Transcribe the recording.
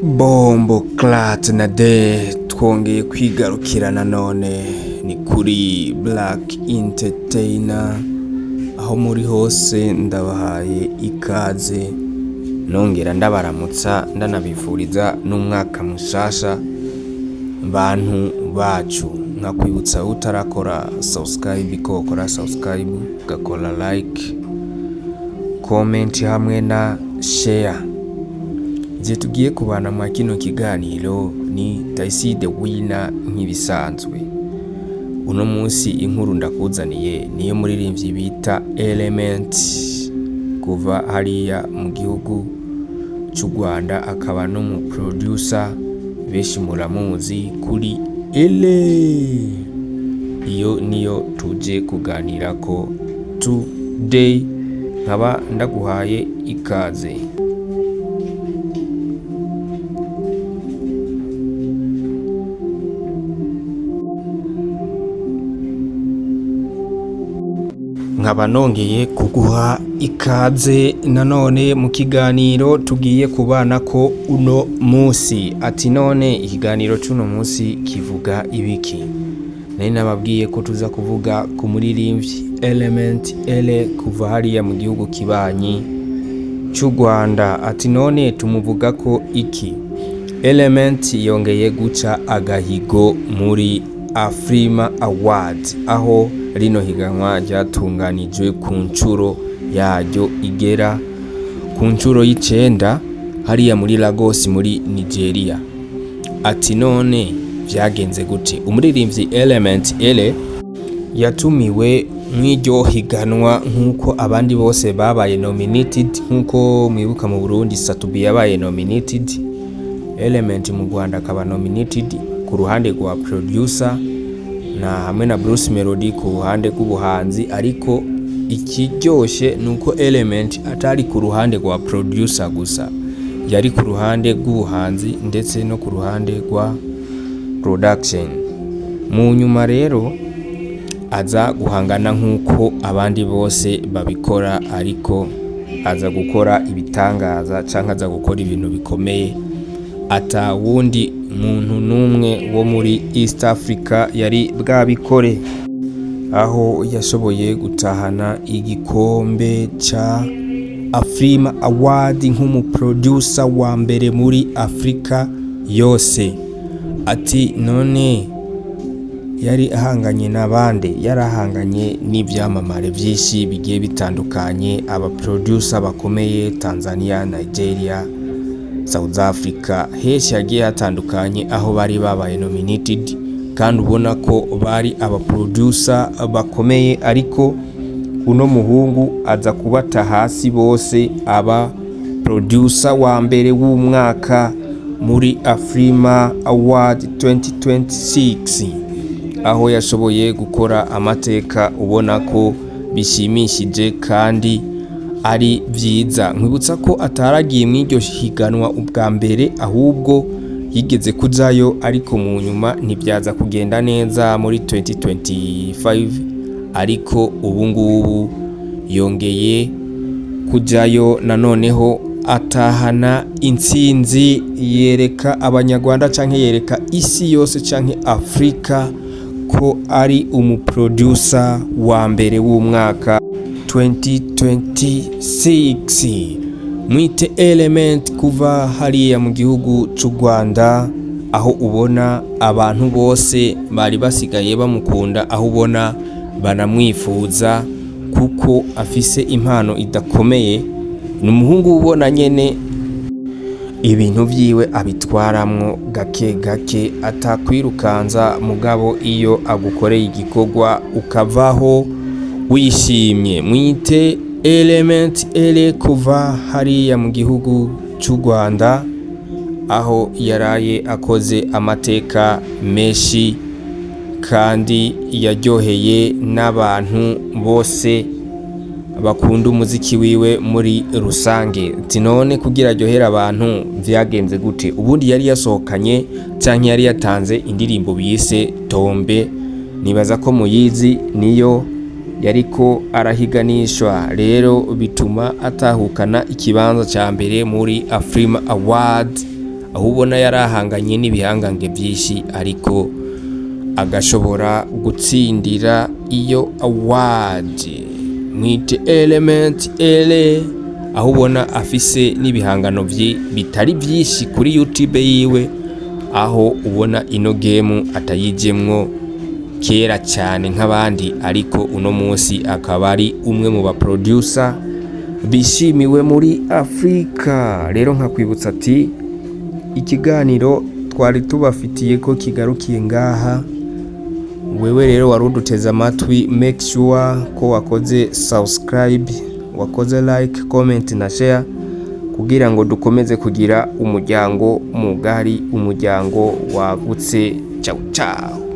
Bomboclat na de twongeye kwigarukira nanone ni kuri Black Entertainer, aho muri hose ndabahaye ikaze, nongera ndabaramutsa, ndanabifuriza n'umwaka mushasha bantu bacu. Nkakwibutsa utarakora subscribe ko ukora subscribe, ugakora like, comment hamwe na share. Igihe tugiye kubana mwa kino kiganiro ni Taisi the Winner nk'ibisanzwe. Uno munsi inkuru ndakuzaniye niyo muririmbyi bita Element kuva hariya mu gihugu c'u Rwanda, akaba no mu producer benshi muramuzi kuri Ele. Iyo niyo tuje kuganirako today, nkaba ndaguhaye ikaze. Nkaba nongeye kuguha ikaze nanone mu kiganiro tugiye kubana ko uno munsi. Ati none ikiganiro c'uno munsi kivuga ibiki? Nari nababwiye ko tuza kuvuga ku muririmbyi Element Ele kuva hariya mu gihugu kibanyi c'u Rwanda. Ati none tumuvuga ko iki? Element yongeye guca agahigo muri Afrima Awards, aho rino higanwa ryatunganijwe ku nshuro yaryo igera ku nshuro y'icenda hariya muri Lagos muri Nigeria. Ati none vyagenze gute? Umuririmbyi Element Ele yatumiwe mw'iryo higanwa nk'uko abandi bose babaye nominated, nk'uko mwibuka mu Burundi Satubi yabaye nominated, Element mu Rwanda akaba nominated ku ruhande rwa producer na hamwe na Bruce Melody ku ruhande rw'ubuhanzi. Ariko ikiryoshe nuko Element atari ku ruhande rwa producer gusa, yari ku ruhande rw'ubuhanzi ndetse no ku ruhande rwa production. Mu nyuma rero aza guhangana nk'uko abandi bose babikora, ariko aza gukora ibitangaza canke aza gukora ibintu bikomeye ata wundi muntu n'umwe wo muri East Africa yari bwabikore, aho yashoboye gutahana igikombe ca Afrima Award nk'umuproducer wa mbere muri Afrika yose. Ati none yari ahanganye n'abandi? Yarahanganye n'ivyamamare vyinshi bigiye bitandukanye, aba producer bakomeye Tanzania, Nigeria, South Africa, henshi hagiye hatandukanye aho bari babaye nominated, kandi ubona ko bari aba producer bakomeye, ariko uno muhungu aza kubata hasi bose, aba producer wa mbere w'umwaka muri Afrima Award 2026, aho yashoboye gukora amateka ubona ko bishimishije kandi ari vyiza. Nkwibutsa ko ataragiye mw'iryo higanwa ubwa mbere, ahubwo yigeze kujayo, ariko mu nyuma ntibyaza kugenda neza muri 2025, ariko ubu ngubu yongeye kujayo nanoneho atahana intsinzi, yereka abanyarwanda canke yereka isi yose canke Afrika ko ari umuproducer wa mbere w'umwaka 2026. Mwite Element kuva hariya mu gihugu c'u Rwanda, aho ubona abantu bose bari basigaye bamukunda, aho ubona banamwifuza kuko afise impano idakomeye. Ni umuhungu ubona nyene ibintu vyiwe abitwaramwo gake gake, atakwirukanza, mugabo iyo agukoreye igikorwa ukavaho wishimye. Mwite Element Ele kuva hariya mu gihugu c'u Rwanda, aho yaraye akoze amateka menshi kandi yaryoheye n'abantu bose bakunda umuziki wiwe muri rusange. Ati none kugira aryohere abantu vyagenze gute? Ubundi yari yasohokanye canke yari yatanze indirimbo bise Tombe, nibaza ko muyizi, niyo yariko arahiganishwa, rero bituma atahukana ikibanza ca mbere muri Afrima Award. Aho ubona yari ahanganye n'ibihangange byinshi, ariko agashobora gutsindira iyo award. Mwite Element Eleeeh, aho ubona afise n'ibihangano bitari byinshi kuri YouTube yiwe, aho ubona ino game atayijemwo kera cyane nk'abandi, ariko uno munsi akaba ari umwe mu ba producer bishimiwe muri Afrika. Rero nkakwibutsa ati ikiganiro twari tubafitiye ko kigarukiye ngaha. Wewe rero wari uduteze amatwi, make sure ko wakoze subscribe, wakoze like, comment na share, kugira ngo dukomeze kugira umuryango mugari, umuryango wagutse. Ciao ciao.